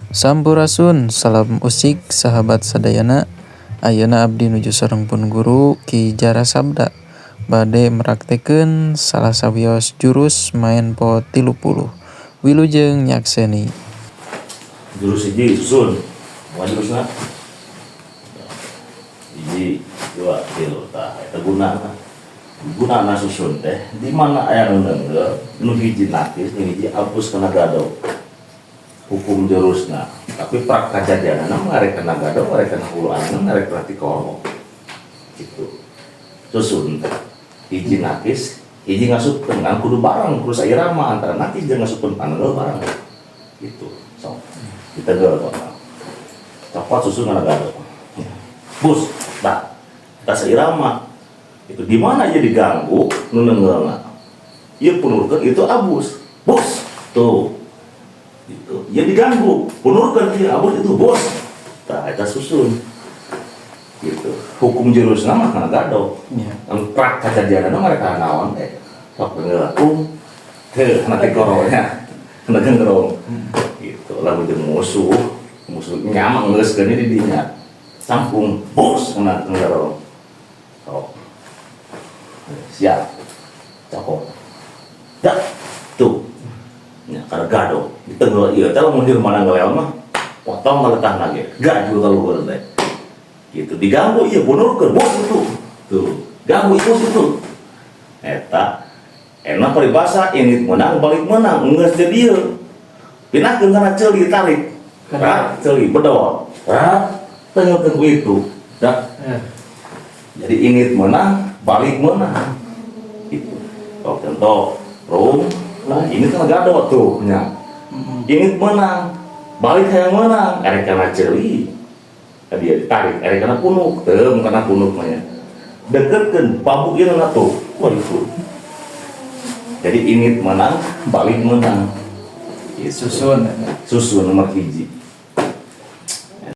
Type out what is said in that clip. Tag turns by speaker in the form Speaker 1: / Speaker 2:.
Speaker 1: Sampurasun, salam usik sahabat sadayana. Ayeuna abdi nuju sareng pun guru Ki Jara Sabda bade meraktekeun salah sawios jurus maenpo 30. Wilujeng nyakseni.
Speaker 2: Jurus hiji susun. Bukan jurusna. Hiji, dua, tilu, tah eta gunana. Gunana susun teh di mana aya nu neunggeul, nu hiji nakis, nu hiji abus kana gado. Hukum jurusna, tapi prak kajadianana mah arek kana gado, arek kana hulu anjeunna, arek kana tikoro. Gitu. Susun teh. Hiji nakis, hiji ngasupkeun, kan kudu bareng, kudu sairama antara nakis jeung ngasupkeun panenggel bareng. Gitu. Sok. Diteugel kok. Copot susun kana gado. Bus, dah. Kita sairama. Itu di mana aja diganggu nu neunggeulna. Ieu punurkeun itu abus. Bus. Tuh. Itu. Ieu diganggu, punurkeun ieu abus itu bos. Tah eta susun. Gitu. Hukum jurusna mah kana gado.
Speaker 1: Ya.
Speaker 2: Anu prak kajadianna mah mereka naon teh. Sok beungeul teu kana tikoronya. Kana gengerong. Gitu. Lamun jeung musuh, musuh nyaman geus geuni di dinya. Sampung bos kana gengerong. Sok. Siap. Cokot. Dah. Tuh. Ya, kana gado. Ditenggel ieu teh lamun jelema ngelel mah potong kaletah lagi. Gajul ka luhur teh. Gitu. Diganggu ieu punurkeun bos itu. Tuh. Ganggu ieu bos itu. Eta enak peribahasa ini menang balik menang geus di dieu. Pindahkeun kana ceuli tarik. Rat ceuli bedol. Rat tenggelkeun ku itu. Dah. Jadi init menang, balik menang. Gitu. Oh, contoh, rum, nah ini kan gado tuh, nya. Init menang, balik hayang menang, erek kana ceuli. Dia ditarik, erek kana punuk, teu kana punuk mah nya. Deketkeun pabuk ieu na tuh, wah itu. Jadi init menang, balik menang. Gitu.
Speaker 1: Susun.
Speaker 2: Susun nomor hiji.